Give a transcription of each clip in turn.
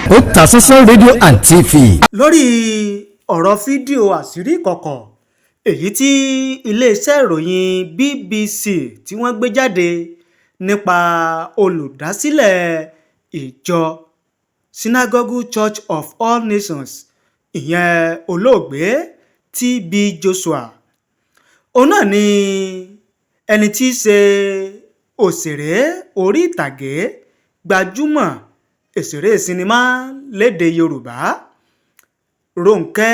Otasansan rédíò and TV. Lórí ọ̀rọ̀ fídíò àṣírí ìkọ̀kọ̀ èyí tí iléeṣẹ́ ìròyìn BBC tí wọ́n gbé jáde nípa olùdásílẹ̀ ìjọ Synagogue Church of All Nations, ìyẹn olóògbé TB Joshua, òun náà ni ẹni tí í ṣe òṣèré orí ìtàgé, gbajúmọ̀ òṣèré sinimá lédè Yorùbá, Rónkẹ́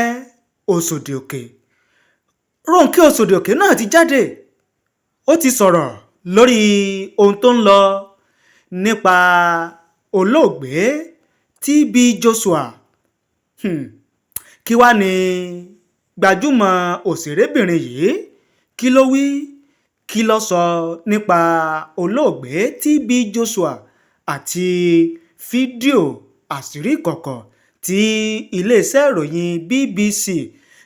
Oṣòdì-Òkè. Rónkẹ́ Oṣòdì-Òkè náà ti jáde, ó ti sọ̀rọ̀ lórí ohun tó ń lọ nípa olóògbé TB Joshua. Kí wàá ní gbajúmọ̀ òṣèrébìnrin yìí, kí ló wí, kí ló sọ nípa olóògbé TB Joshua àti fídíò àṣírí ìkọ̀kọ̀ tí iléeṣẹ́ ìròyìn BBC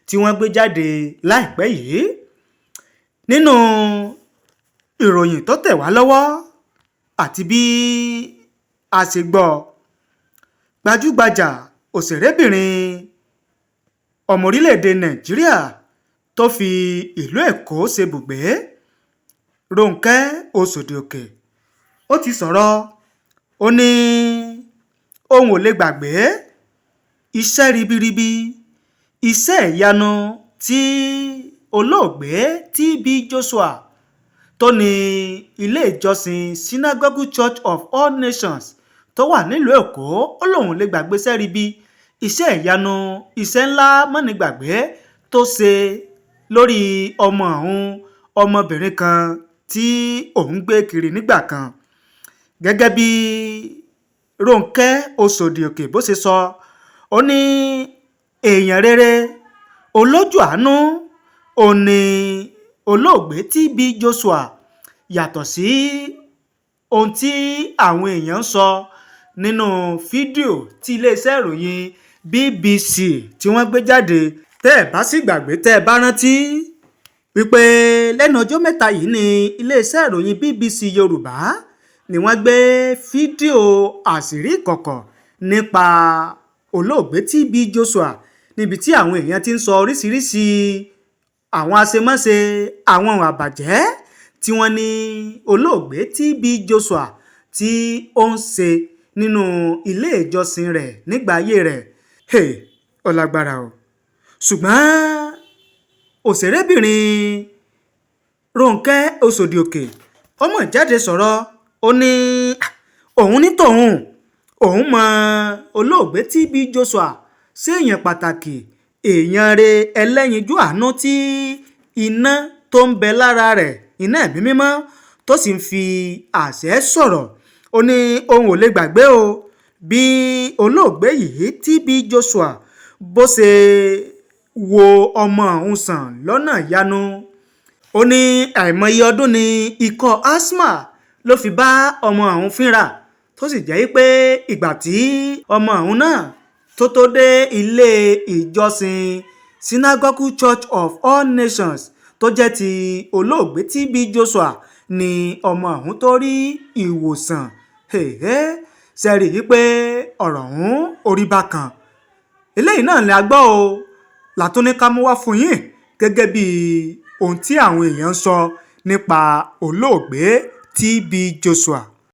tí wọ́n gbé jáde láìpẹ́ yìí? Nínú ìròyìn tó tẹ̀ wá lọ́wọ́ àti bí a ṣe gbọ́, gbajúgbajà òṣèrébìnrin ọmọ orílẹ̀-èdè Nàìjíríà tó fi ìlú Èkó ṣebùgbé, Rónkẹ́ Oṣòdì-Òkè, ó ti sọ̀rọ̀. Ó ní òun ò lè gbàgbé iṣẹ́ ribiribi, iṣẹ́ ìyanu tí olóògbé TB Joshua tó ní ilé ìjọsìn Synagogue Church of All Nations tó wà nílùú Èkó. Ó lóun lè gbàgbé iṣẹ́ ribi, iṣẹ́ ìyanu, iṣẹ́ ńlá mọ́nìgbàgbé tó ṣe lórí ọmọ òun, ọmọbìnrin kan tí òun gbé kiri nígbà kan. Gẹ́gẹ́ bí Rónkẹ́ Oṣòdì-Òkè bó ṣe sọ, ó ní èèyàn rere, olójú àánú òun ní olóògbé TB Joshua, yàtọ̀ sí ohun tí àwọn èèyàn ń sọ nínú fídíò tí iléeṣẹ́ ìròyìn BBC tí wọ́n gbé jáde. Tẹ́ ẹ̀ bá sì gbàgbé, tẹ́ ẹ bá rántí wípé lẹ́nu ọjọ́ mẹ́ta yìí ni iléeṣẹ́ ìròyìn BBC Yorùbá ni wọ́n gbé fídíò àṣírí ìkọ̀kọ̀ nípa olóògbé TB Joshua, níbi tí àwọn èèyàn ti ń sọ oríṣiríṣi àwọn àṣemáṣe, àwọn àbàjẹ́ tí wọ́n ní olóògbé TB Joshua tí ó ń ṣe nínú ilé ìjọsìn rẹ̀ nígbà ayé rẹ̀. Hey, ó lágbára o. Ṣùgbọ́n òṣèrébìnrin Rónkẹ́ Oṣòdì-Òkè ó mọ̀ jáde sọ̀rọ̀. Ó ní òun ní tòun, òun mọ olóògbé TB Joshua sí èèyàn pàtàkì, èèyàn rẹ̀, ẹlẹ́yinjú àánú tí iná tó ń bẹ lára rẹ̀, iná ẹ̀mí mímọ́ tó sì ń fi àṣẹ sọ̀rọ̀. Ó ní òun ò lè gbàgbé o bí olóògbé yìí, TB Joshua, bó ṣe wo ọmọ òun sàn lọ́nà ìyanu. Ó ní àìmọye ọdún ní ikọ́ asthma ló fi bá ọmọ òun fínra, tó sì jẹ́ pé ìgbà tí ọmọ òun náà tó tó dé ilé ìjọsìn Synagogue Church of All Nations tó jẹ́ ti olóògbé TB Joshua ni ọmọ òun tó rí ìwòsàn. Ṣe rí i pé ọ̀rọ̀ ọ̀hún orí bákan? Eléyìí náà ni a gbọ́ o látún ní ká mú wá fún yín gẹ́gẹ́ bí ohun tí àwọn èèyàn ń sọ nípa olóògbé TB Joshua.